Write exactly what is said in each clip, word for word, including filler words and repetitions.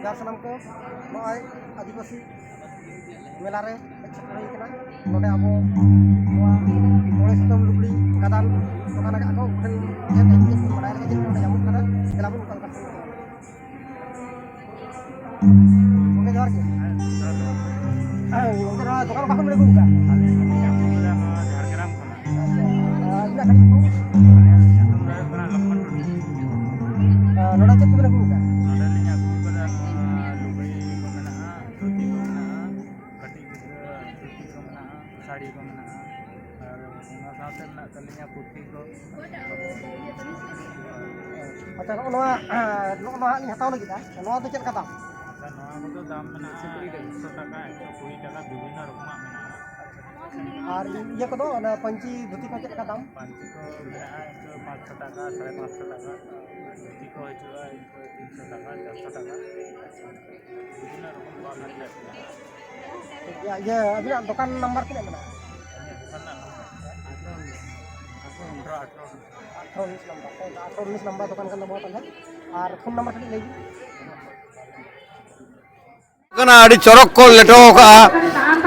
ᱡᱚᱦᱟᱨ ᱥᱟᱱᱟᱢ ᱠᱚ, ᱱᱚᱜᱼᱚᱭ ᱟᱹᱫᱤᱵᱟᱹᱥᱤ ᱢᱮᱞᱟ ᱨᱮ ᱦᱮᱡ ᱥᱮᱴᱮᱨ ᱦᱩᱭ ᱠᱟᱱᱟ᱾ ᱱᱚᱰᱮ ᱟᱵᱚ ᱱᱚᱣᱟ ᱢᱚᱬᱮ ᱥᱩᱛᱟᱹᱢ ᱞᱩᱜᱽᱲᱤ ᱜᱟᱫᱟᱱ ᱫᱚᱠᱟᱱ ᱟᱠᱟᱫ ᱠᱚ, ᱩᱱᱠᱩ ᱴᱷᱮᱱ ᱧᱮᱞ ᱠᱟᱛᱮ ᱪᱮᱫ ᱠᱚ ᱵᱟᱲᱟᱭ ᱞᱟᱹᱜᱤᱫ ᱪᱮᱫ ᱠᱚ ᱱᱚᱰᱮ ᱧᱟᱢᱚᱜ ᱠᱟᱱᱟ᱾ ᱫᱮᱞᱟ ᱵᱚᱱ ᱚᱠᱟ ᱞᱮᱠᱟ ᱜᱚᱢᱠᱮ, ᱡᱚᱦᱟᱨ ᱜᱮ᱾ ᱦᱮᱸ, ᱜᱚᱢᱠᱮ, ᱱᱚᱣᱟ ᱫᱚᱠᱟᱱ ᱚᱠᱟ ᱠᱷᱚᱱ ᱵᱮᱱ ᱟᱹᱜᱩ ᱠᱟᱜᱼᱟ? ᱟᱹᱞᱤᱧ ᱞᱤᱧ ᱟᱹᱜᱩ ᱠᱟᱫᱟ ᱱᱚᱣᱟ ᱡᱷᱟᱲᱜᱨᱟᱢ ᱠᱷᱚᱱᱟᱜ᱾ ᱟᱪᱪᱷᱟ, ᱟᱨ ᱟᱹᱵᱤᱱᱟᱜ ᱠᱟᱹᱴᱤᱡ ᱧᱩᱛᱩᱢ? ᱟᱹᱞᱤᱧᱟᱜ ᱧᱩᱛᱩᱢ ᱫᱚ ᱦᱩᱭᱩᱜ ᱠᱟᱱᱟ ᱞᱚᱠᱷᱢᱚᱱ ᱴᱩᱰᱩ᱾ ᱟᱨ ᱱᱚᱰᱮ ᱪᱮᱫ ᱠᱚᱵᱮᱱ ᱟᱹᱜᱩ ᱠᱟᱜᱼᱟ? ᱱᱚᱰᱮ ᱞᱤᱧ ᱟᱹᱜᱩ ᱠᱟᱫᱟ ᱱᱚᱣᱟ ᱞᱩᱜᱽᱲᱤ ᱠᱚ ᱢᱮᱱᱟᱜᱼᱟ, ᱫᱷᱩᱛᱤ ᱠᱚ ᱢᱮᱱᱟᱜᱼᱟ, ᱠᱟᱹᱴᱤᱡ ᱜᱤᱫᱽᱨᱟᱹ ᱫᱷᱩᱛᱤ ᱠᱚ ᱢᱮᱱᱟᱜᱼᱟ, ᱥᱟᱹᱲᱤ ᱠᱚ ᱢᱮᱱᱟᱜᱼᱟ, ᱟᱨ ᱚᱱᱟ ᱥᱟᱶᱛᱮ ᱢᱮᱱᱟᱜ ᱛᱟᱹᱞᱤᱧᱟ ᱯᱩᱛᱷᱤ ᱠᱚ᱾ ᱟᱪᱪᱷᱟ, ᱱᱚᱜᱼᱚ ᱱᱚᱣᱟ, ᱱᱚᱜᱼᱚ ᱱᱚᱣᱟ ᱦᱟᱸᱜ ᱞᱤᱧ ᱦᱟᱛᱟᱣ ᱞᱟᱹᱜᱤᱫᱼᱟ, ᱱᱚᱣᱟ ᱫᱚ ᱪᱮᱫ ᱞᱮᱠᱟ ᱫᱟᱢ? ᱟᱪᱪᱷᱟ, ᱱᱚᱣᱟ ᱠᱚᱫᱚ ᱫᱟᱢ ᱢᱮᱱᱟᱜᱼᱟ ᱮᱠᱥᱚ ᱴᱟᱠᱟ, ᱮᱠᱥᱚ ᱠᱩᱲᱤ ᱴᱟᱠᱟ, ᱵᱤᱵᱷᱤᱱᱱᱚ ᱨᱚᱠᱚᱢᱟᱜ ᱢᱮᱱᱟᱜᱼᱟ᱾ ᱟᱨ ᱤᱭᱟᱹ ᱠᱚᱫᱚ, ᱚᱱᱟ ᱯᱟᱹᱧᱪᱤ ᱫᱷᱩᱛᱤ ᱠᱚ ᱪᱮᱫ ᱞᱮᱠᱟ ᱫᱟᱢ? ᱯᱟᱹᱧᱪᱤ ᱠᱚ ᱢᱮᱱᱟᱜᱼᱟ ᱤᱱᱠᱟᱹ ᱯᱟᱸᱪᱥᱚ ᱴᱟᱠᱟ, ᱥᱟᱲᱮ ᱯᱟᱸᱪᱥᱚ ᱴᱟᱠᱟ, ᱟᱨ ᱫᱷᱩᱛᱤ ᱠᱚ ᱦᱤᱡᱩᱜᱼᱟ ᱤᱱᱠᱟᱹ ᱛᱤᱱᱥᱚ ᱴᱟᱠᱟ, ᱪᱟᱨᱥᱚ ᱴᱟᱠᱟ᱾ ᱵᱤᱵᱷᱤᱱᱱᱚ ᱨᱚᱠᱚᱢ ᱠᱚᱣᱟᱞᱤᱴᱤ ᱨᱮᱭᱟᱜ ᱢᱮᱱᱟᱜᱼᱟ᱾ ᱴᱷᱤᱠ ᱜᱮᱭᱟ, ᱤᱭᱟᱹ, ᱟᱹᱵᱤᱱᱟᱜ ᱫᱚᱠᱟᱱ ᱱᱟᱢᱵᱟᱨ ᱛᱤᱱᱟᱹᱜ ᱢᱮᱱᱟᱜᱼᱟ? ᱟᱹᱞᱤᱧᱟᱜ ᱫᱚᱠᱟᱱ ᱨᱮᱱᱟᱜ ᱱᱟᱢᱵᱟᱨ ᱟᱴᱷᱨᱚ, ᱟᱴᱷᱨᱚ᱾ ᱟᱴᱷᱨᱚ ᱩᱱᱤᱥ ᱱᱟᱢᱵᱟᱨ, ᱛᱚ, ᱟᱴᱷᱨᱚ ᱩᱱᱤᱥ ᱱᱟᱢᱵᱟᱨ ᱫᱚᱠᱟᱱ ᱠᱟᱱ ᱛᱟᱵᱚᱱᱟ ᱛᱟᱦᱚᱞᱮ᱾ ᱟᱨ ᱯᱷᱳᱱ ᱱᱟᱢᱵᱟᱨ ᱠᱟᱹᱴᱤᱡ ᱞᱟᱹᱭ ᱵᱤᱱ᱾ ᱠᱟᱱᱟ, ᱟᱹᱰᱤ ᱪᱚᱨᱚᱠ ᱠᱚ ᱞᱮᱴᱚ ᱟᱠᱟᱫᱼᱟ᱾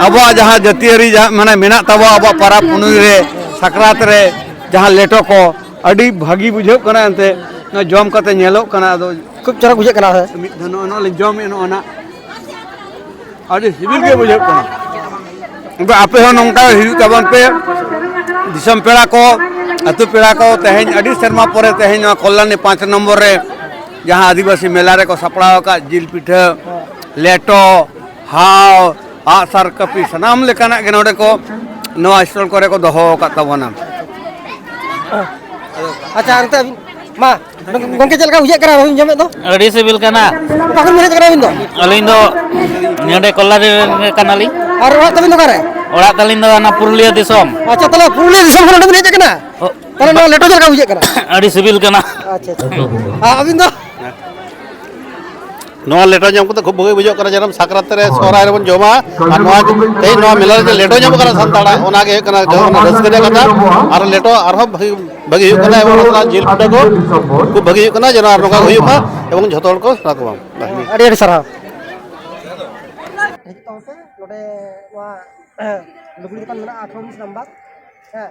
ᱟᱵᱚᱣᱟᱜ ᱡᱟᱦᱟᱸ ᱡᱟᱹᱛᱤᱭᱟᱹᱨᱤ ᱡᱟᱦᱟᱸ, ᱢᱟᱱᱮ, ᱢᱮᱱᱟᱜ ᱛᱟᱵᱚᱣᱟ, ᱟᱵᱚᱣᱟᱜ ᱯᱟᱨᱟᱵᱽ ᱯᱩᱱᱟᱹᱭ ᱨᱮ, ᱥᱟᱠᱨᱟᱛ ᱨᱮ ᱡᱟᱦᱟᱸ ᱞᱮᱴᱚ ᱠᱚ, ᱟᱹᱰᱤ ᱵᱷᱟᱹᱜᱤ ᱵᱩᱡᱷᱟᱹᱜ ᱠᱟᱱᱟ᱾ ᱮᱱᱛᱮ ᱱᱚᱣᱟ ᱡᱚᱢ ᱠᱟᱛᱮ ᱧᱮᱞᱚᱜ ᱠᱟᱱᱟ᱾ ᱟᱫᱚ ᱠᱷᱩᱵ ᱪᱚᱨᱚᱠ ᱵᱩᱡᱷᱟᱹᱜ ᱠᱟᱱᱟ ᱥᱮ? ᱢᱤᱫ ᱫᱷᱟᱣ ᱱᱚᱜᱼᱚ ᱱᱚᱣᱟ ᱞᱤᱧ ᱡᱚᱢᱮᱫ, ᱱᱚᱜᱼᱚ ᱱᱟ ᱟᱹᱰᱤ ᱥᱤᱵᱤᱞ ᱜᱮ ᱵᱩᱡᱷᱟᱹᱜ ᱠᱟᱱᱟ᱾ ᱟᱫᱚ ᱟᱯᱮ ᱦᱚᱸ ᱱᱚᱝᱠᱟ ᱦᱤᱡᱩᱜ ᱛᱟᱵᱚᱱ ᱯᱮ, ᱫᱤᱥᱚᱢ ᱯᱮᱲᱟ ᱠᱚ, ᱟᱹᱛᱩ ᱯᱮᱲᱟ ᱠᱚ᱾ ᱛᱮᱦᱮᱧ ᱟᱹᱰᱤ ᱥᱮᱨᱢᱟ ᱯᱚᱨᱮ ᱛᱮᱦᱮᱧ ᱱᱚᱣᱟ ᱠᱚᱞᱞᱟᱱᱤ ᱯᱟᱸᱪ ᱱᱚᱢᱵᱚᱨ ᱨᱮ ᱡᱟᱦᱟᱸ ᱟᱹᱫᱤᱵᱟᱹᱥᱤ ᱢᱮᱞᱟ ᱨᱮᱠᱚ ᱥᱟᱯᱲᱟᱣ ᱟᱠᱟᱫ ᱡᱤᱞ ᱯᱤᱴᱷᱟᱹ, ᱞᱮᱴᱚ, ᱦᱟᱣ, ᱟᱜᱼᱥᱟᱨ ᱠᱟᱹᱯᱤ, ᱥᱟᱱᱟᱢ ᱞᱮᱠᱟᱱᱟᱜ ᱜᱮ ᱱᱚᱰᱮ ᱠᱚ ᱱᱚᱣᱟ ᱥᱴᱚᱞ ᱠᱚᱨᱮ ᱠᱚ ᱫᱚᱦᱚ ᱟᱠᱟᱫ ᱛᱟᱵᱚᱱᱟ᱾ ᱟᱪᱪᱷᱟ, ᱚᱱᱛᱮ ᱟᱹᱵᱤᱱ, ᱢᱟ, ᱜᱚᱝᱠᱮ, ᱪᱮᱫ ᱞᱮᱠᱟ ᱵᱩᱡᱷᱟᱹᱜ ᱠᱟᱱᱟ ᱵᱟᱹᱵᱤᱱ ᱡᱚᱢᱮᱫ ᱫᱚ? ᱟᱹᱰᱤ ᱥᱤᱵᱤᱞ ᱠᱟᱱᱟ᱾ ᱚᱠᱟ ᱠᱷᱚᱱ ᱵᱤᱱ ᱦᱮᱡ ᱠᱟᱱᱟ ᱟᱹᱵᱤᱱ ᱫᱚ? ᱟᱹᱞᱤᱧ ᱫᱚ ᱱᱚᱰᱮ ᱠᱚᱞᱞᱟᱨᱤ ᱨᱮᱱ ᱠᱟᱱᱟᱞᱤᱧ᱾ ᱟᱨ ᱚᱲᱟᱜ ᱛᱟᱹᱵᱤᱱ ᱫᱚ ᱚᱠᱟᱨᱮ? ᱚᱲᱟᱜ ᱛᱟᱹᱞᱤᱧ ᱫᱚ ᱚᱱᱟ ᱯᱩᱨᱩᱞᱤᱭᱟᱹ ᱫᱤᱥᱚᱢ᱾ ᱟᱪᱪᱷᱟ, ᱛᱟᱦᱚᱞᱮ ᱯᱩᱨᱩᱞᱤᱭᱟᱹ ᱫᱤᱥᱚᱢ ᱠᱷᱚᱱ ᱱᱚᱰᱮ ᱵᱤᱱ ᱦᱮᱡ ᱟᱠᱟᱱᱟ? ᱚ, ᱛᱟᱦᱚᱞᱮ ᱱᱚᱣᱟ ᱞᱮᱴᱚ ᱪᱮᱫ ᱞᱮᱠᱟ ᱵᱩᱡᱷᱟᱹᱜ ᱠᱟᱱᱟ? ᱟᱹᱰᱤ ᱥᱤᱵᱤᱞ ᱠᱟᱱᱟ᱾ ᱟᱪᱪᱷᱟ, ᱟᱪᱪᱷᱟ᱾ ᱟᱨ ᱟᱹᱵᱤᱱ ᱫᱚ? ᱱᱚᱣᱟ ᱞᱮᱴᱚ ᱡᱚᱢ ᱠᱟᱛᱮ ᱠᱷᱩᱵ ᱵᱷᱟᱹᱜᱤ ᱵᱩᱡᱷᱟᱹᱜ ᱠᱟᱱᱟ, ᱡᱮᱨᱚᱠᱚᱢ ᱥᱟᱠᱨᱟᱛ ᱨᱮ, ᱥᱚᱦᱨᱟᱭ ᱨᱮᱵᱚᱱ ᱡᱚᱢᱟ᱾ ᱟᱨ ᱱᱚᱣᱟ ᱛᱮᱦᱮᱧ ᱱᱚᱣᱟ ᱢᱮᱞᱟ ᱨᱮ ᱡᱮ ᱞᱮᱴᱚ ᱧᱟᱢᱚᱜ ᱠᱟᱱᱟ ᱥᱟᱱᱛᱟᱲᱟᱜ, ᱚᱱᱟ ᱜᱮ ᱦᱩᱭᱩᱜ ᱠᱟᱱᱟ ᱡᱚᱛᱚ ᱠᱷᱚᱱᱟᱜ ᱨᱟᱹᱥᱠᱟᱹ ᱨᱮᱭᱟᱜ ᱠᱟᱛᱷᱟ᱾ ᱟᱨ ᱞᱮᱴᱚ ᱟᱨᱦᱚᱸ ᱵᱷᱟᱹᱜᱤ, ᱵᱷᱟᱹᱜᱤ ᱦᱩᱭᱩᱜ ᱠᱟᱱᱟ, ᱮᱵᱚᱝ ᱚᱱᱟ ᱥᱟᱞᱟᱜ ᱡᱤᱞ ᱯᱤᱴᱷᱟᱹ ᱠᱚ ᱠᱷᱩᱵ ᱵᱷᱟᱹᱜᱤ ᱦᱩᱭᱩᱜ ᱠᱟᱱᱟ, ᱡᱮᱱᱚ ᱟᱨ ᱱᱚᱝᱠᱟ ᱜᱮ ᱦᱩᱭᱩᱜ ᱢᱟ ᱮᱵᱚᱝ ᱡᱷᱚᱛᱚ ᱦᱚᱲ ᱠᱚ ᱥᱮᱬᱟ ᱠᱚᱢᱟ᱾ ᱟᱹᱰᱤ ᱟᱹᱰᱤ ᱥᱟᱨᱦᱟᱣ᱾ ᱦᱤᱡᱩᱜ ᱛᱟᱵᱚᱱ ᱯᱮ ᱱᱚᱰᱮ, ᱱᱚᱣᱟ ᱞᱩᱜᱽᱲᱤ ᱫᱚᱠᱟᱱ ᱢᱮᱱᱟᱜᱼᱟ ᱟᱴᱷᱨᱚ ᱩᱱᱤᱥ ᱱᱟᱢᱵᱟᱨ᱾ ᱦᱮᱸ,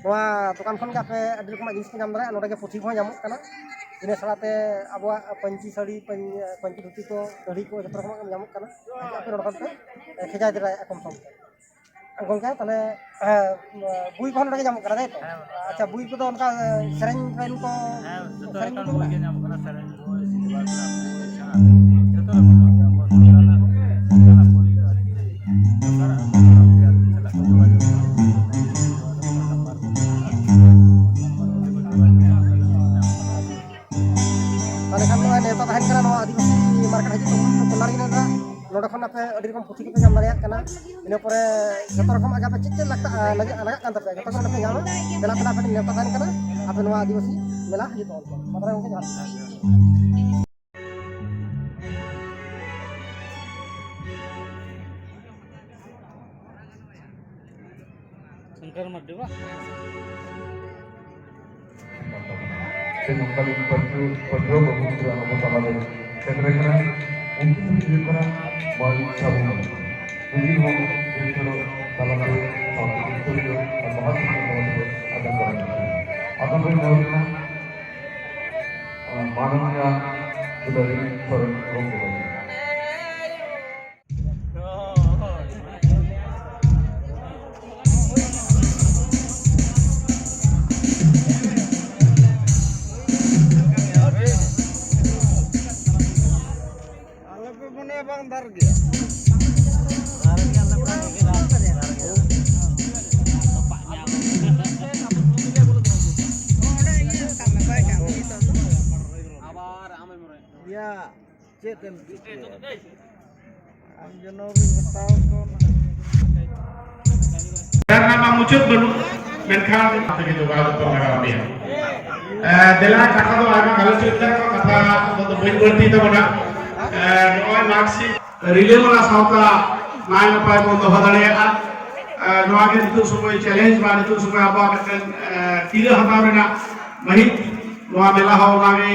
ᱱᱚᱣᱟ ᱫᱚᱠᱟᱱ ᱠᱷᱚᱱ ᱜᱮ ᱟᱯᱮ ᱟᱹᱰᱤ ᱨᱚᱠᱚᱢᱟᱜ ᱡᱤᱱᱤᱥ ᱯᱮ ᱧᱟᱢ ᱫᱟᱲᱮᱭᱟᱜᱼᱟ᱾ ᱱᱚᱰᱮ ᱜᱮ ᱯᱩᱛᱷᱤ ᱠᱚᱦᱚᱸ ᱧᱟᱢᱚᱜ ᱠᱟᱱᱟ᱾ ᱤᱱᱟᱹ ᱥᱟᱞᱟᱜ ᱛᱮ ᱟᱵᱚᱣᱟᱜ ᱯᱟᱹᱧᱪᱤ ᱥᱟᱹᱲᱤ, ᱯᱟᱹᱧ-, ᱯᱟᱹᱧᱪᱤ ᱫᱷᱩᱛᱤ ᱠᱚ, ᱥᱟᱹᱲᱤ ᱠᱚ, ᱡᱚᱛᱚ ᱨᱚᱠᱚᱢᱟᱜ ᱜᱮ ᱧᱟᱢᱚᱜ ᱠᱟᱱᱟ᱾ ᱦᱤᱡᱩᱜ ᱟᱯᱮ ᱱᱚᱰᱮ ᱠᱷᱚᱱ ᱯᱮ ᱠᱷᱮᱡᱟ ᱫᱟᱲᱮᱭᱟᱜᱼᱟ ᱠᱚᱢ ᱥᱚᱢ ᱛᱮ᱾ ᱜᱚᱝᱠᱮ, ᱛᱟᱦᱞᱮ, ᱦᱮᱸ, ᱵᱳᱭ ᱠᱚᱦᱚᱸ ᱱᱚᱰᱮ ᱜᱮ ᱧᱟᱢᱚᱜ ᱠᱟᱱᱟ, ᱛᱟᱭ ᱛᱚ? ᱦᱮᱸ, ᱟᱪᱪᱷᱟ, ᱵᱳᱭ ᱠᱚᱫᱚ ᱚᱱᱠᱟ, ᱥᱮᱨᱮᱧ ᱨᱮᱱ ᱠᱚ, ᱦᱮᱸ, ᱡᱚᱛᱚ ᱥᱮᱨᱮᱧ ᱞᱮᱠᱟᱱ ᱠᱚ ᱵᱳᱭ ᱢᱮᱱᱟᱜᱼᱟ? ᱜᱮ ᱧᱟᱢᱚᱜ ᱠᱟᱱᱟ, ᱥᱮᱨᱮᱧ ᱵᱳᱭ, ᱥᱤᱱᱮᱢᱟ ᱨᱮᱱᱟᱜ ᱵᱳᱭ, ᱡᱟᱦᱟᱸ ᱡᱚᱛᱚ ᱨᱚᱠᱚᱢᱟᱜ ᱜᱮ ᱟᱵᱚ ᱥᱟᱱᱛᱟᱲᱟᱜ ᱡᱟᱦᱟᱱᱟᱜ ᱵᱳᱭ ᱟᱨᱠᱤ, ᱥᱟᱱᱛᱟᱲᱟᱜ ᱵᱳᱭ ᱟᱨᱠᱤ ᱪᱟᱞᱟᱜ ᱠᱟᱱᱟ, ᱡᱳᱜᱟᱡᱳᱜᱽ ᱢᱮᱱᱟᱜᱼᱟ᱾ ᱛᱟᱦᱞᱮ ᱠᱷᱟᱱ ᱱᱚᱣᱟ ᱱᱮᱣᱛᱟ ᱛᱟᱦᱮᱱ ᱠᱟᱱᱟ, ᱱᱚᱣᱟ ᱟᱹᱫᱤᱵᱟᱹᱥᱤ ᱢᱟᱨᱠᱮᱴ ᱦᱤᱡᱩᱜ ᱛᱟᱵᱚᱱ, ᱠᱚᱞᱟᱨᱤ ᱨᱮᱱᱟᱜ ᱱᱚᱰᱮ ᱠᱷᱚᱱ ᱟᱯᱮ ᱟᱹᱰᱤ ᱨᱚᱠᱚᱢ ᱯᱩᱛᱷᱤ ᱠᱚᱯᱮ ᱧᱟᱢ ᱫᱟᱲᱮᱭᱟᱜ ᱠᱟᱱᱟ᱾ ᱤᱱᱟᱹ ᱯᱚᱨᱮ ᱡᱚᱛᱚ ᱨᱚᱠᱚᱢᱟᱜ ᱜᱮ ᱟᱯᱮ ᱪᱮᱫ ᱪᱮᱫ ᱞᱟᱜᱟᱜ, ᱞᱟᱜᱟᱜ ᱠᱟᱱ ᱛᱟᱯᱮᱭᱟ, ᱡᱚᱛᱚ ᱜᱮ ᱱᱚᱰᱮ ᱯᱮ ᱧᱟᱢᱟ᱾ ᱫᱮᱞᱟ ᱛᱟᱦᱞᱮ ᱟᱯᱮ ᱴᱷᱮᱱ ᱱᱮᱣᱛᱟ ᱛᱟᱦᱮᱱ ᱠᱟᱱᱟ, ᱟᱯᱮ ᱱᱚᱣᱟ ᱟᱹᱫᱤᱵᱟᱹᱥᱤ ᱢᱮᱞᱟ ᱦᱤᱡᱩᱜ ᱛᱟᱵᱚᱱ ᱯᱮ᱾ ᱢᱟ ᱛᱟᱦᱞᱮ ᱜᱚᱢᱠᱮ, ᱡᱚᱦᱟᱨ᱾ ᱥᱚᱝᱠᱚᱨ ᱢᱟᱨᱰᱤ ᱵᱟ? ᱥᱮ ᱱᱚᱝᱠᱟᱱ ᱯᱟᱹᱴᱷᱩᱣᱟᱹ, ᱯᱟᱹᱴᱷᱩᱣᱟᱹ ᱵᱟᱹᱵᱩ ᱜᱤᱫᱽᱨᱟᱹ ᱟᱵᱚ ᱛᱟᱞᱟᱨᱮ ᱥᱮᱴᱮᱨ ᱟᱠᱟᱱᱟ, ᱩᱱᱠᱤᱱ ᱫᱚᱠᱤᱱ ᱦᱩᱭᱩᱜ ᱠᱟᱱᱟ ᱢᱟᱹᱭ ᱥᱟᱹᱜᱩᱱ᱾ ᱱᱩᱠᱤᱱ ᱦᱚᱸ ᱵᱤᱨ ᱪᱚᱨᱚᱠ ᱛᱟᱞᱟᱛᱮ ᱥᱟᱶᱛᱮ ᱠᱤᱱ ᱛᱩᱞᱩᱡ ᱟᱨ ᱵᱟᱦᱟ ᱥᱤᱫ ᱛᱟᱞᱟᱛᱮ ᱟᱸᱡᱚᱢ ᱫᱟᱨᱟᱢ ᱠᱤᱱᱟ᱾ ᱟᱫᱚ ᱵᱚᱱ ᱱᱮᱦᱚᱨ ᱠᱟᱱᱟ, ᱢᱟᱱᱚᱱᱤᱭᱟ ᱫᱩᱞᱟᱹᱲᱤ ᱥᱚᱨᱮᱱ ᱜᱚᱢᱠᱮ ᱛᱟᱹᱠᱤᱱ᱾ ᱟᱞᱚᱯᱮ ᱢᱚᱱᱮᱭᱟ ᱵᱟᱝ ᱫᱟᱨ ᱜᱮᱭᱟ᱾ ᱭᱟ, ᱪᱮᱫ ᱮᱢ ᱪᱤᱠᱟᱹᱭᱟ? ᱟᱢ ᱡᱮᱱᱚ ᱵᱤᱱ ᱦᱟᱛᱟᱣ ᱠᱚ᱾ ᱨᱮᱱᱟᱜ ᱢᱟ ᱢᱩᱪᱟᱹᱫ ᱵᱟᱹᱱᱩᱜ, ᱢᱮᱱᱠᱷᱟᱱ ᱟᱯᱮ ᱜᱮ ᱡᱚᱜᱟᱣ ᱡᱚᱛᱚᱱ ᱞᱟᱜᱟᱣ ᱟᱯᱮᱭᱟ᱾ ᱮ, ᱫᱮᱞᱟ, ᱠᱟᱛᱷᱟ ᱫᱚ ᱟᱭᱢᱟ ᱜᱟᱞᱚᱪ ᱦᱩᱭᱩᱜ ᱠᱟᱱᱟ, ᱠᱟᱛᱷᱟ ᱫᱚ ᱵᱟᱹᱧ ᱵᱟᱹᱲᱛᱤ ᱛᱟᱵᱚᱱᱟ᱾ ᱮ, ᱱᱚᱜᱼᱚᱭ ᱢᱟᱨᱠᱥᱤᱴ ᱨᱤᱞᱟᱹᱢᱟᱞᱟ ᱥᱟᱶᱛᱟ ᱱᱟᱭ ᱱᱟᱯᱟᱭ ᱵᱚᱱ ᱫᱚᱦᱚ ᱫᱟᱲᱮᱭᱟᱜᱼᱟ᱾ ᱮ, ᱱᱚᱣᱟ ᱜᱮ ᱱᱤᱛᱚᱜ ᱥᱚᱢᱚᱭ ᱪᱮᱞᱮᱧᱡᱽ ᱵᱟ ᱱᱤᱛᱚᱜ ᱥᱚᱢᱚᱭ ᱟᱵᱚᱣᱟᱜ ᱢᱤᱫᱴᱮᱱ, ᱮ, ᱠᱤᱨᱟᱹ ᱦᱟᱛᱟᱣ ᱨᱮᱱᱟᱜ ᱢᱟᱹᱦᱤᱛ᱾ ᱱᱚᱣᱟ ᱢᱮᱞᱟ ᱦᱚᱸ ᱚᱱᱟᱜᱮ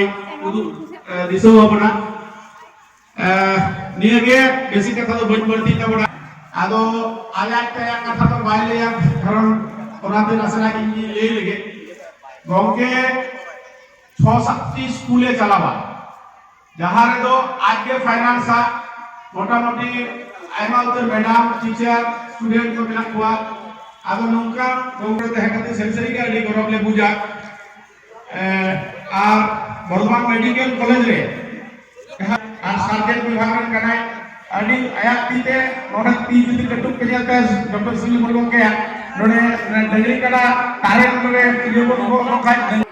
ᱩᱫᱩᱜ, ᱮ, ᱫᱤᱥᱟᱹ ᱟᱵᱚᱱᱟ᱾ ᱮ, ᱱᱤᱭᱟᱹ ᱜᱮ, ᱵᱮᱥᱤ ᱠᱟᱛᱷᱟ ᱫᱚ ᱵᱟᱹᱧ ᱵᱟᱹᱲᱛᱤᱭ ᱛᱟᱵᱚᱱᱟ᱾ ᱟᱫᱚ ᱟᱡ ᱟᱡ ᱛᱮ ᱟᱭᱟᱜ ᱠᱟᱛᱷᱟ ᱫᱚ ᱵᱟᱭ ᱞᱟᱹᱭᱟ, ᱠᱟᱨᱚᱱ ᱚᱱᱟᱛᱮ ᱱᱟᱥᱮᱱᱟᱜ ᱤᱧ ᱞᱟᱹᱭ ᱞᱮᱜᱮ᱾ ᱜᱚᱢᱠᱮ ᱪᱷᱚ ᱥᱟᱛᱴᱤ ᱥᱠᱩᱞᱮ ᱪᱟᱞᱟᱣᱟ, ᱡᱟᱦᱟᱸ ᱨᱮᱫᱚ ᱟᱡᱜᱮ ᱯᱷᱟᱭᱱᱟᱱᱥᱟ, ᱢᱚᱴᱟᱢᱩᱴᱤ ᱟᱭᱢᱟ ᱩᱛᱟᱹᱨ ᱢᱮᱰᱟᱢ, ᱴᱤᱪᱟᱨ, ᱥᱴᱩᱰᱮᱱᱴ ᱠᱚ ᱢᱮᱱᱟᱜ ᱠᱚᱣᱟ᱾ ᱟᱫᱚ ᱱᱚᱝᱠᱟ ᱜᱚᱢᱠᱮ ᱛᱟᱦᱮᱸ ᱠᱟᱛᱮ ᱥᱟᱹᱨᱤ ᱥᱟᱹᱨᱤ ᱜᱮ ᱟᱹᱰᱤ ᱜᱚᱨᱚᱵᱽ ᱞᱮ ᱵᱩᱡᱟ᱾ ᱮ, ᱟᱨ ᱵᱚᱨᱫᱷᱚᱢᱟᱱ ᱢᱮᱰᱤᱠᱮᱞ ᱠᱚᱞᱮᱡᱽ ᱨᱮ ᱡᱟᱦᱟᱸ ᱟᱨ ᱥᱟᱨᱡᱮᱱ ᱵᱤᱵᱷᱟᱜᱽ ᱨᱮᱱ ᱠᱟᱱᱟᱭ, ᱟᱹᱰᱤ ᱟᱭᱟᱜ ᱛᱤ ᱛᱮ ᱱᱚᱰᱮ ᱛᱤ ᱡᱩᱫᱤ ᱠᱟᱹᱴᱩᱵ ᱠᱚ ᱧᱮᱞ ᱛᱟᱭᱟ, ᱰᱚᱠᱴᱚᱨ ᱥᱤᱝᱦᱚ ᱵᱚᱞ ᱜᱚᱢᱠᱮᱭᱟᱜ ᱱᱚᱰᱮ ᱰᱟᱹᱝᱨᱤ ᱠᱟᱰᱟ ᱛᱟᱨᱮᱱ ᱠᱚᱨᱮ ᱤᱭᱟᱹ ᱵᱚᱱ ᱜᱚᱜ ᱠᱟᱜ ᱠᱷᱟᱡ,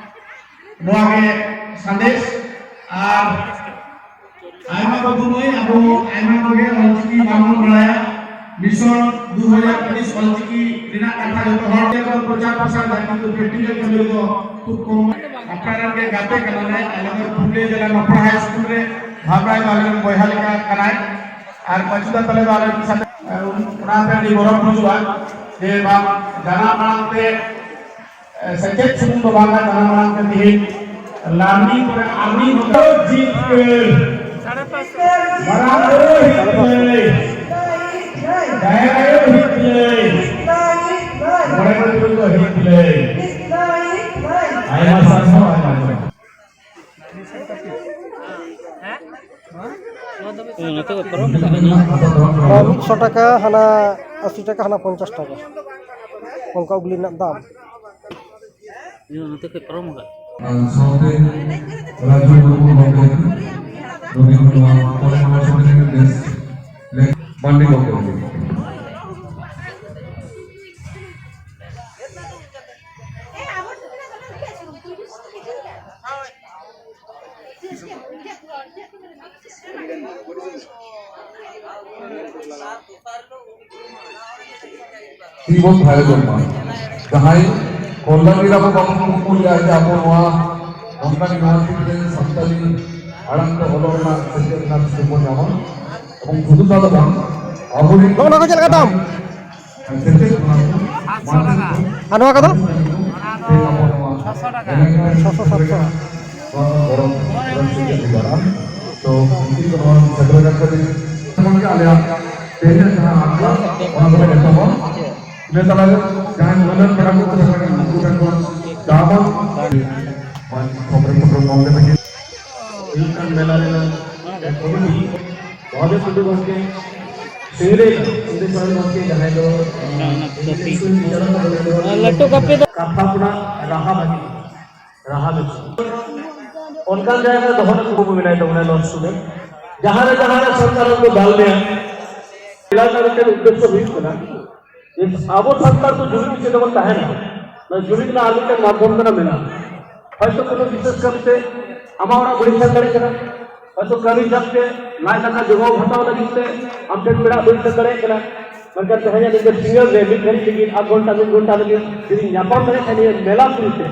ᱱᱚᱣᱟ ᱜᱮ ᱥᱟᱸᱫᱮᱥ᱾ ᱟᱨ ᱟᱭᱢᱟ ᱵᱟᱹᱵᱩ ᱢᱟᱹᱭ, ᱟᱵᱚ ᱟᱭᱢᱟ ᱠᱚᱜᱮ ᱚᱞᱪᱤᱠᱤ ᱵᱟᱝᱵᱚᱱ ᱵᱟᱲᱟᱭᱟ᱾ ᱢᱤᱥᱚᱱ ᱫᱩ ᱦᱟᱡᱟᱨ ᱛᱮᱭᱤᱥ ᱚᱞᱪᱤᱠᱤ ᱨᱮᱱᱟᱜ ᱠᱟᱛᱷᱟ ᱡᱚᱛᱚ ᱦᱚᱲ ᱜᱮ ᱵᱚᱱ ᱯᱨᱚᱪᱟᱨ ᱯᱨᱚᱥᱟᱨ ᱫᱟ, ᱠᱤᱱᱛᱩ ᱯᱨᱮᱠᱴᱤᱠᱟᱞ ᱠᱟᱹᱢᱤ ᱨᱮᱫᱚ ᱠᱷᱩᱵ ᱠᱚᱢ᱾ ᱟᱯᱱᱟᱨ ᱨᱮᱱ ᱜᱮ ᱜᱟᱛᱮ ᱠᱟᱱᱟᱞᱮ, ᱟᱞᱮ ᱫᱚ ᱯᱩᱨᱩᱞᱤᱭᱟᱹ ᱡᱮᱞᱟ ᱱᱚᱯᱲᱟ ᱦᱟᱭ ᱥᱠᱩᱞ ᱨᱮ ᱵᱷᱟᱵᱽᱱᱟ ᱫᱚ ᱟᱞᱮ ᱨᱮᱱ ᱵᱚᱭᱦᱟ ᱞᱮᱠᱟ ᱠᱟᱱᱟᱭ, ᱟᱨ ᱯᱟᱹᱪᱩᱫᱟ ᱛᱟᱞᱮ ᱫᱚ ᱟᱞᱮ ᱢᱤᱫ ᱥᱟᱛᱮ, ᱚᱱᱟᱛᱮ ᱟᱹᱰᱤ ᱜᱚᱨᱚᱵᱽ ᱵᱩᱡᱩᱜᱼᱟ ᱡᱮ ᱵᱟᱝ ᱡᱟᱱᱟᱢ ᱟᱲᱟᱝ ᱛᱮ ᱥᱮᱪᱮᱫ ᱥᱩᱢᱩᱝ ᱫᱚ ᱵᱟᱝ, ᱡᱟᱱᱟᱢ ᱟᱲᱟᱝ ᱛᱮ ᱛᱮᱦᱮᱧ learning ᱠᱚᱨᱮ earning ᱦᱚᱸ ᱡᱤᱛᱠᱟᱹᱨ, ᱢᱟᱨᱟᱝ ᱵᱩᱨᱩ ᱦᱤᱛ ᱞᱟᱹᱭ, ᱡᱟᱦᱮᱨ ᱟᱭᱳ ᱦᱤᱛ ᱞᱟᱹᱭ, ᱢᱚᱬᱮ ᱠᱚ ᱛᱩᱨᱩᱭ ᱠᱚ ᱦᱤᱛ ᱞᱟᱹᱭ᱾ ᱟᱭᱢᱟ ᱥᱟᱨᱦᱟᱣ, ᱟᱭᱢᱟ ᱥᱟᱨᱦᱟᱣ᱾ ᱱᱚᱛᱮ ᱠᱚ ᱯᱟᱨᱚᱢ ᱠᱟᱜᱼᱟ᱾ ᱦᱟᱱᱟ ᱢᱤᱫᱥᱚ ᱴᱟᱠᱟ, ᱦᱟᱱᱟ ᱟᱥᱤ ᱴᱟᱠᱟ, ᱦᱟᱱᱟ ᱯᱚᱧᱪᱟᱥ ᱴᱟᱠᱟ, ᱚᱱᱠᱟ ᱩᱜᱽᱞᱤ ᱨᱮᱱᱟᱜ ᱫᱟᱢ᱾ ᱱᱚᱛᱮ ᱠᱷᱚᱡ ᱯᱟᱨᱚᱢ ᱠᱟᱜ᱾ ᱥᱟᱶᱛᱮ ᱨᱟᱡᱩ ᱢᱩᱨᱢᱩ ᱜᱚᱢᱠᱮ, ᱱᱚᱵᱤᱱ ᱱᱚᱣᱟ ᱯᱚᱨᱮ ᱱᱚᱣᱟ ᱥᱚᱢᱢᱮᱞᱚᱱ ᱨᱮ ᱵᱮᱥ ᱞᱮᱠ ᱯᱟᱱᱰᱮ ᱜᱚᱢᱠᱮ᱾ ᱛᱤ ᱵᱚᱱ ᱛᱷᱟᱭᱚ ᱡᱚᱝ ᱢᱟ᱾ ᱡᱟᱦᱟᱸᱭ ᱠᱚᱞᱞᱟᱱᱤ ᱨᱟᱢ ᱵᱟᱵᱩ ᱠᱚ ᱠᱩᱞ ᱞᱮᱫᱼᱟ ᱡᱮ ᱟᱵᱚ ᱱᱚᱣᱟ ᱫᱚᱢᱠᱟ ᱤᱭᱩᱱᱤᱵᱷᱟᱨᱥᱤᱴᱤ ᱨᱮ ᱥᱟᱱᱛᱟᱲᱤ ᱢᱟᱲᱟᱝ ᱫᱚ ᱚᱞᱚᱜ ᱨᱮᱱᱟᱜ ᱥᱮᱪᱮᱫ ᱨᱮᱱᱟᱜ ᱥᱩᱡᱳᱜᱽ ᱵᱚᱱ ᱧᱟᱢᱟ᱾ ᱮᱵᱚᱝ ᱥᱩᱫᱷᱩ ᱛᱟᱞᱮ ᱵᱟᱝ, ᱟᱵᱚᱨᱮᱱ ᱱᱚᱜᱼᱚ ᱱᱚᱣᱟ ᱠᱚ ᱪᱮᱫ ᱞᱮᱠᱟ ᱫᱟᱢ? ᱥᱮᱪᱮᱫ ᱠᱷᱚᱱᱟᱜ ᱟᱨ ᱱᱚᱣᱟ ᱠᱚᱫᱚ? ᱟᱵᱚ ᱱᱚᱣᱟ ᱪᱷᱚᱥᱚ ᱴᱟᱠᱟ᱾ ᱪᱷᱚᱥᱚ ᱥᱟᱛᱥᱚ᱾ ᱱᱚᱣᱟ ᱫᱚ ᱜᱚᱲᱚ, ᱜᱚᱲᱚ ᱥᱮᱪᱮᱫ ᱦᱩᱭᱩᱜᱼᱟ᱾ ᱛᱚ, ᱩᱱᱠᱤᱱ ᱫᱚ ᱱᱚᱣᱟ ᱥᱮᱴᱮᱨ ᱟᱠᱟᱫ ᱠᱷᱟᱹᱛᱤᱨ ᱡᱮᱢᱚᱱ ᱜᱮ ᱟᱞᱮᱭᱟᱜ ᱛᱮᱦᱮᱧᱟᱜ ᱡᱟᱦᱟᱸ ᱟᱠᱷᱲᱟ, ᱚᱱᱟ ᱫᱚᱞᱮ ᱮᱛᱚᱦᱚᱵᱟ᱾ ᱤᱱᱟᱹ ᱛᱟᱞᱟᱨᱮ ᱡᱟᱦᱟᱸᱭ ᱢᱟᱹᱱᱟᱱ ᱯᱮᱲᱟ ᱠᱚ ᱛᱟᱦᱮᱸ ᱠᱟᱱᱟ, ᱩᱱᱠᱩ ᱴᱷᱮᱱ ᱠᱷᱚᱱ ᱪᱟ ᱵᱚᱱ ᱠᱷᱚᱵᱨᱮ ᱠᱷᱚᱵᱨᱮ ᱠᱚᱢ ᱠᱟᱛᱮ ᱜᱮ ᱦᱩᱭᱩᱜ ᱠᱟᱱ ᱢᱮᱞᱟ ᱨᱮᱱᱟᱜ ᱠᱚᱢᱤᱴᱤ ᱢᱚᱦᱚᱫᱮᱵ ᱴᱩᱰᱩ ᱜᱚᱢᱠᱮ, ᱥᱤᱝᱨᱟᱹᱭ ᱥᱤᱝᱨᱟᱹᱭ ᱥᱚᱨᱮᱱ ᱜᱚᱢᱠᱮ, ᱡᱟᱦᱟᱸᱭ ᱫᱚ ᱞᱟᱹᱴᱩ ᱠᱟᱹᱯᱤ ᱫᱚ ᱠᱟᱛᱷᱟ ᱠᱷᱚᱱᱟᱜ ᱨᱟᱦᱟ ᱵᱷᱟᱹᱜᱤ, ᱨᱟᱦᱟ ᱵᱮᱥᱤ᱾ ᱚᱱᱠᱟᱱ ᱡᱟᱭᱜᱟ ᱨᱮ ᱫᱚᱦᱚ ᱨᱮᱱᱟᱜ ᱠᱩᱠᱢᱩ ᱢᱮᱱᱟᱭ ᱛᱟᱵᱚᱱᱟ, ᱱᱚᱣᱟ ᱥᱴᱩᱰᱮᱱᱴ᱾ ᱡᱟᱦᱟᱸ ᱨᱮ, ᱡᱟᱦᱟᱸ ᱨᱮ ᱥᱚᱨᱠᱟᱨ ᱠᱚ ᱫᱟᱞ ᱢᱮᱭᱟ, ᱮᱞᱟᱠᱟ ᱨᱮ ᱢᱤᱫᱴᱮᱱ ᱩᱫᱽᱫᱮᱥᱥᱚ ᱦᱩᱭᱩᱜ ᱠᱟᱱᱟ ᱡᱮ ᱟᱵᱚ ᱥᱟᱱᱛᱟᱲ ᱫᱚ ᱡᱩᱢᱤᱫ ᱠᱟᱛᱮ ᱵᱚᱱ ᱛᱟᱦᱮᱱᱟ᱾ ᱱᱚᱣᱟ ᱡᱩᱢᱤᱫ ᱨᱮᱱᱟᱜ ᱟᱨ ᱢᱤᱫᱴᱮᱱ ᱢᱟᱫᱽᱫᱷᱚᱢ ᱠᱟᱱᱟ ᱢᱮᱞᱟ᱾ ᱦᱚᱭᱛᱳ ᱠᱳᱱᱳ ᱵᱤᱥᱮᱥ ᱠᱟᱨᱛᱮ ᱟᱢᱟᱜ ᱚᱲᱟᱜ ᱵᱟᱹᱲᱤᱡ ᱥᱮᱱ ᱫᱟᱲᱮᱭᱟᱜ ᱠᱟᱱᱟ, ᱦᱚᱭᱛᱳ ᱠᱟᱹᱢᱤ ᱪᱟᱯ ᱛᱮ ᱞᱟᱡ ᱫᱟᱠᱟ ᱡᱚᱜᱟᱣ ᱦᱟᱛᱟᱣ ᱞᱟᱹᱜᱤᱫ ᱛᱮ ᱟᱢ ᱴᱷᱮᱱ ᱯᱮᱲᱟ ᱵᱟᱹᱲᱤᱡ ᱥᱮᱱ ᱫᱟᱲᱮᱭᱟᱜ ᱠᱟᱱᱟ᱾ ᱢᱮᱱᱠᱷᱟᱱ ᱛᱮᱦᱮᱧᱟᱜ ᱱᱤᱝᱠᱟᱹ ᱥᱤᱸᱜᱟᱹᱲ ᱨᱮ ᱢᱤᱫ ᱜᱷᱟᱹᱲᱤᱡ ᱞᱟᱹᱜᱤᱫ, ᱟᱫᱷ ᱜᱷᱚᱱᱴᱟ, ᱢᱤᱫ ᱜᱷᱚᱱᱴᱟ ᱞᱟᱹᱜᱤᱫ ᱡᱩᱫᱤ ᱧᱟᱯᱟᱢ ᱫᱟᱲᱮᱭᱟᱜ ᱠᱷᱟᱱ ᱱᱤᱭᱟᱹ ᱢᱮᱞᱟ ᱛᱟᱞᱟᱛᱮ,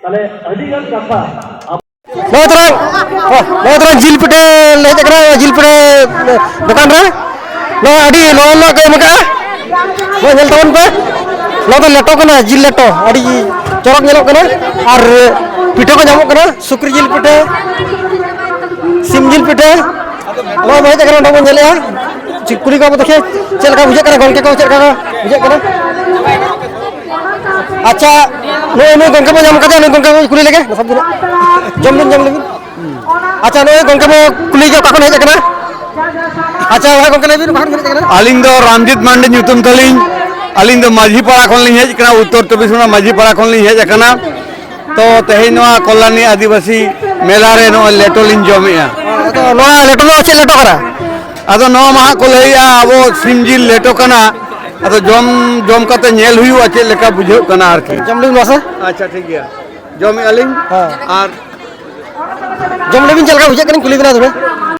ᱛᱟᱦᱞᱮ ᱟᱹᱰᱤ ᱜᱟᱱ ᱠᱟᱛᱷᱟ ᱱᱚᱜᱼᱚᱭ ᱛᱚᱨᱟ, ᱚ, ᱱᱚᱜᱼᱚᱭ ᱛᱚᱨᱟ ᱡᱤᱞ ᱯᱤᱴᱷᱟᱹ ᱞᱮ ᱦᱮᱡ ᱟᱠᱟᱱᱟ, ᱡᱤᱞ ᱯᱤᱴᱷᱟᱹ ᱫᱚᱠᱟᱱ ᱨᱮ᱾ ᱱᱚᱣᱟ ᱟᱹᱰᱤ ᱞᱚᱞᱚ ᱞᱚᱞᱚ ᱠᱚ ᱮᱢ ᱟᱠᱟᱫᱼᱟ᱾ ᱱᱚᱣᱟ ᱧᱮᱞ ᱛᱟᱵᱚᱱ ᱯᱮ, ᱱᱚᱣᱟ ᱫᱚ ᱞᱮᱴᱚ ᱠᱟᱱᱟ, ᱡᱤᱞ ᱞᱮᱴᱚ ᱟᱹᱰᱤ ᱪᱚᱨᱚᱠ ᱧᱮᱞᱚᱜ ᱠᱟᱱᱟ᱾ ᱟᱨ ᱯᱤᱴᱷᱟᱹ ᱠᱚ ᱧᱟᱢᱚᱜ ᱠᱟᱱᱟ, ᱥᱩᱠᱨᱤ ᱡᱤᱞ ᱯᱤᱴᱷᱟᱹ, ᱥᱤᱢ ᱡᱤᱞ ᱯᱤᱴᱷᱟᱹ᱾ ᱱᱚᱣᱟ ᱵᱚᱱ ᱦᱮᱡ ᱟᱠᱟᱱᱟ, ᱱᱚᱰᱮ ᱵᱚᱱ ᱧᱮᱞᱮᱜᱼᱟ᱾ ᱪᱮᱫ ᱠᱩᱞᱤ ᱠᱚᱣᱟ ᱵᱚ ᱫᱮᱠᱷᱮ, ᱪᱮᱫ ᱞᱮᱠᱟ ᱵᱩᱡᱷᱟᱹᱜ ᱠᱟᱱᱟ ᱜᱚᱢᱠᱮ ᱠᱚ, ᱪᱮᱫ ᱞᱮᱠᱟ ᱠᱚ ᱵᱩᱡᱷᱟᱹᱜ ᱠᱟᱱᱟ? ᱟᱪᱪᱷᱟ, ᱱᱩᱭ, ᱱᱩᱭ ᱜᱚᱢᱠᱮ ᱵᱚ ᱧᱟᱢ ᱠᱟᱫᱮᱭᱟ, ᱱᱩᱭ ᱜᱚᱢᱠᱮ ᱵᱚ ᱠᱩᱞᱤ ᱞᱮᱜᱮ᱾ ᱡᱚᱢ ᱵᱤᱱ, ᱡᱚᱢ ᱞᱮᱵᱤᱱ᱾ ᱟᱪᱪᱷᱟ, ᱱᱩᱭ ᱜᱚᱢᱠᱮ ᱵᱚ ᱠᱩᱞᱤ ᱜᱮ, ᱚᱠᱟ ᱠᱷᱚᱱ ᱦᱮᱡ ᱟᱠᱟᱱᱟ? ᱟᱪᱪᱷᱟ, ᱦᱳᱭ ᱜᱚᱢᱠᱮ, ᱞᱟᱹᱭ ᱵᱤᱱ, ᱚᱠᱟ ᱠᱷᱚᱱ ᱵᱤᱱ ᱦᱮᱡ ᱟᱠᱟᱱᱟ? ᱟᱹᱞᱤᱧ ᱫᱚ ᱨᱟᱢᱡᱤᱛ ᱢᱟᱱᱰᱤ ᱧᱩᱛᱩᱢ ᱛᱟᱹᱞᱤᱧ᱾ ᱟᱹᱞᱤᱧ ᱫᱚ ᱢᱟᱹᱡᱷᱤ ᱯᱟᱲᱟ ᱠᱷᱚᱱ ᱞᱤᱧ ᱦᱮᱡ ᱟᱠᱟᱱᱟ, ᱩᱛᱛᱚᱨ ᱪᱚᱵᱵᱤᱥ ᱯᱚᱨᱜᱚᱱᱟ ᱢᱟᱹᱡᱷᱤ ᱯᱟᱲᱟ ᱠᱷᱚᱱ ᱞᱤᱧ ᱦᱮᱡ ᱟᱠᱟᱱᱟ᱾ ᱛᱚ, ᱛᱮᱦᱮᱧ ᱱᱚᱣᱟ ᱠᱚᱞᱞᱟᱱᱤ ᱟᱹᱫᱤᱵᱟᱹᱥᱤ ᱢᱮᱞᱟ ᱨᱮ ᱱᱚᱜᱼᱚᱭ ᱞᱮᱴᱚ ᱞᱤᱧ ᱡᱚᱢᱮᱜᱼᱟ᱾ ᱟᱫᱚ ᱱᱚᱣᱟ ᱞᱮᱴᱚ ᱫᱚ ᱪᱮᱫ ᱞᱮᱴᱚ ᱠᱟᱱᱟ? ᱟᱫᱚ ᱱᱚᱣᱟ ᱢᱟ ᱦᱟᱸᱜ ᱠᱚ ᱞᱟᱹᱭᱮᱜᱼᱟ, ᱟᱵᱚ ᱥᱤᱢ ᱡᱤᱞ ᱞᱮᱴᱚ ᱠᱟᱱᱟ᱾ ᱟᱫᱚ ᱡᱚᱢ, ᱡᱚᱢ ᱠᱟᱛᱮ ᱧᱮᱞ ᱦᱩᱭᱩᱜᱼᱟ ᱪᱮᱫ ᱞᱮᱠᱟ ᱵᱩᱡᱷᱟᱹᱜ ᱠᱟᱱᱟ ᱟᱨᱠᱤ᱾ ᱡᱚᱢ ᱞᱮᱵᱤᱱ ᱢᱟᱥᱮ᱾ ᱟᱪᱪᱷᱟ, ᱴᱷᱤᱠ ᱜᱮᱭᱟ, ᱡᱚᱢᱮᱜᱼᱟ ᱞᱤᱧ᱾ ᱦᱮᱸ᱾ ᱟᱨ ᱡᱚᱢ ᱞᱮᱵᱤᱱ, ᱪᱮᱫ ᱞᱮᱠᱟ ᱵᱩᱡᱷᱟᱹᱜ ᱠᱟᱱᱟ, ᱠᱩᱞᱤ ᱵᱤᱱᱟ ᱛᱚᱵᱮ᱾